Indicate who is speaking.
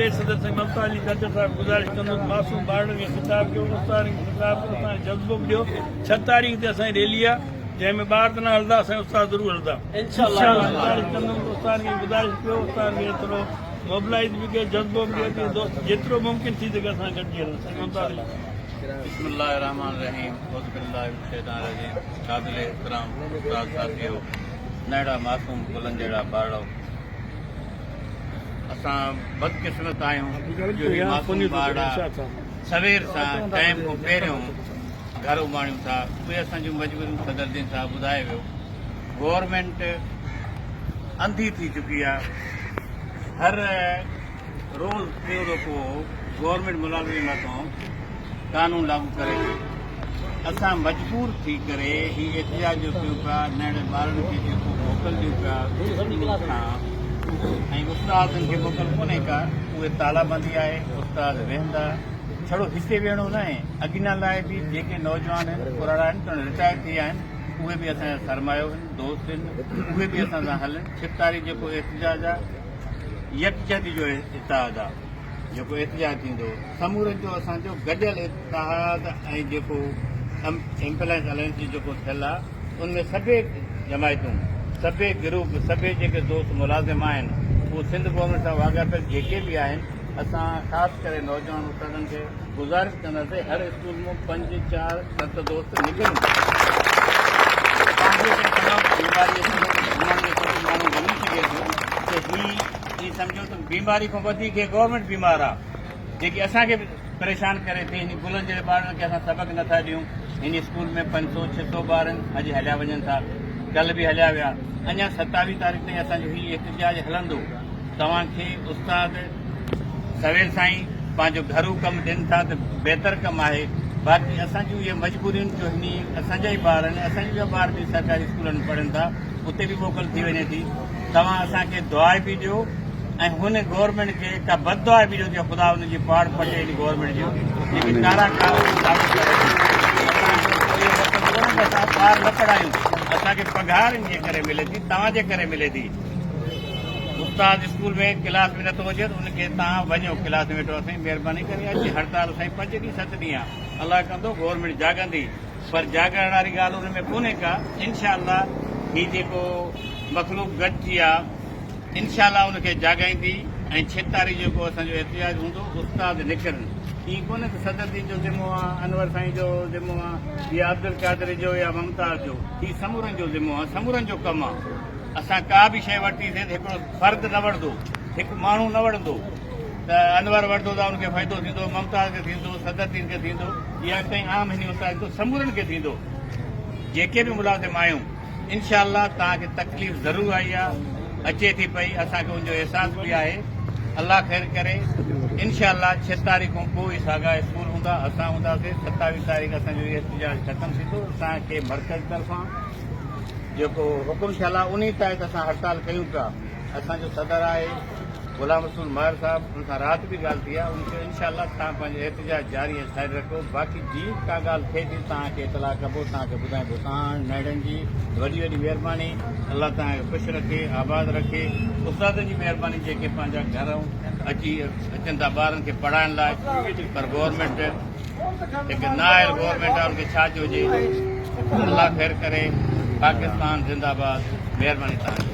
Speaker 1: ضلعي صدر سائين ممتاز علي چاچڙ صاحب گذارش ڪندس معصوم ٻارڙن کي خطاب ڪيو استادن کي خطاب ڪيو اسان کي جذبو به ڏيو ڇھ تاريخ تي اسان جي ريلي آ جنهن ۾ ٻار ته نه هلندا اسان جا استاد ضرور هلندا گذارش ڪندم ته استادن کي گذارش ڪيو استادن کي ٿورو موبلائيز به ڪيو جذبو به ڏيو جيئن دوست جيترو ممڪن ٿي سگهي اسان گڏجي هلون سائين ممتاز علي.
Speaker 2: بسم الله الرحمٰن الرحيم اعوذ بالله من الشيطان الرجيم قابل احترام استاد ساٿيو نهڙا معصوم گلن جهڙا ٻارڙو اسان بدقسمت آهيون جو هي معصوم ٻارڙا سوير سان ٽائيم کان پهريون گهر اماڻيون ٿا اهي اسان جون مجبوريون صدر الدين صاحب ٻڌائي ويو گورنمينٽ انڌي ٿي چڪي آهي هر روز ٽيون دفعو گورنمينٽ ملازمن مٿان قانون لاڳو ڪري ٿي. اسان مجبور ٿي ڪري هي احتجاج جو ڪيون پيا، ننڍڙي ٻارن کي جيڪو موڪل ڏيون پيا اسڪول کان ۽ استادن کي موڪل ڪونهي ڪا، اهي تالا بندي آهي، استاد ويهندا، ڇڙو هتي ويهڻو ناهي، اڳينا لاء به جيڪي نوجوان آهن، پراڻا آهن توڻي رٽائر ٿي ويا آهن، اهي به اسان جا سرمايو آهن، دوست آهن، اهي به اسان سان هلن، ڇهه تاريخ جيڪو احتجاج آهي، يڪجهتي جو اتحاد آ جيڪو احتجاج ٿيندو سمورن جو اسان جو گڏيل اتحاد ۽ جيڪو ايمپلائنس الائنس جو جيڪو ٿيل آ ان ۾ سڀئي جماعتون سڀئي گروپ سڀئي جيڪي دوست ملازم آهن اهو سنڌ گورنمينٽ سان واڳاپيل جيڪي به آهن اسان خاص ڪري نوجوان استادن کي گذارش ڪنداسين هر اسڪول مون پنج چار ست دوست نڪرن پنهنجي ڪنهن سبب بيماري سبب گهمڻ جو سبب ماڻهو وڃي سگهي ٿو ته هي ائين سمجهو ته بيماري کان وڌيڪ هي گورنمينٽ بيمار آ جيڪي اسان کي پريشان ڪري ٿي هن گلن جهڙي ٻارڙن کي اسان سبق نٿا ڏيون هن اسڪول ۾ پنج سو ڇهه سو ٻار آهن اڄ هليا وڃن ٿا ڪل به هليا ويا اڃا ستاويهه تاريخ تائين اسان جو هي احتجاج هلندو توهان کي استاد سويل سائين پنهنجو گهرو ڪم ڏين ٿا ته بهتر ڪم آهي باقي اسان جون اهي مجبوريون جو هني اسان جا ئي ٻار آهن اسان جا ٻار به سرڪاري اسڪولن ۾ پڙهن ٿا اتي به موڪل ٿي وڃي ٿي توهان اسان کي دعا به ڏيو ۽ هن گورنمينٽ کي ڪا بد دعا به ڏيو جو خدا ان جي پاڙ پٽي هن گورنمينٽ جو جيڪي ڪارا قانون لاڳو ڪري ٿي اسان جو اهو مطلب ڪونهي ته اسان ٻار نه پڙهايون اسان کي پگهار ان جي ڪري ملي ٿي توهان جي ڪري ملي ٿي استاد اسڪول ۾ ڪلاس ۾ نٿو هجي ته ان کي تان وڃو ڪلاس ۾ ويٺو آ سائين مهرباني ڪري اچ هڙتال سائين پنج ڏينهن ست ڏينهن آ الله ڪندو گورنمينٽ جاڳندي پر جاڳڻ واري ڳالهه ان ۾ ڪونهي ڪا انشاء الله هي جيڪو مخلوق گڏجي آ انشاء الله ان کي جاڳائيندي ۽ ڇهه تاريخ جيڪو اسان جو احتجاج هوندو استاد نڪرن ائين ڪونهي ته صدر دين جو ذمو آ انور سائين جو ذمو آ يا عبدالقادر جو يا ممتاز جو هي سمورن جو ذمو آ سمورن جو ڪم آ اسان ڪا به شيء ورتي سي ته هڪڙو فرد نه وڙهندو، هڪ ماڻهو نه وڙهندو ته انور وڙهندو ته ان کي فائدو ٿيندو، ممتاز کي ٿيندو، صدر الدين کي ٿيندو يا ڪنهن عام هني استاد کي سمورن کي ٿيندو. جيڪي به ملازم آهيون انشاء الله توهان کي تڪليف ضرور آئي آ اچي ٿي پئي اسان کي ان جو احساس به آهي الله خير ڪري انشاء الله ڇهه تاريخ کان پوء ساڳا اسڪول هوندا اسان هونداسي ستاويهه تاريخ اسان جو احتجاج ختم ٿيندو اسان کي مرڪز طرفان جيڪو حڪم ٿيل آهي انهي تحت اسان هڙتال ڪيون پيا اسان جو صدر آهي غلام رسول مهر صاحب ان سان رات به ڳالهه ٿي آهي ان چيو انشاء الله توهان پنهنجو احتجاج جاري ۽ ساري رکو باقي جي ڪا ڳالهه ٿئي ٿي توهان کي اطلاع ڪبو توهان کي ٻڌائبو توهان نهڙن جي وڏي وڏي مهرباني الله توهان کي خوش رکي آباد رکي استادن جي مهرباني جيڪي پنهنجا گهر اچي اچن ٿا ٻارن کي پڙهائڻ لاء پر گورنمينٽ هڪ نااهل گورنمينٽ آ ان کي ڇا چئجي الله خير ڪري پاڪستان زنده باد مهرباني توهان جي.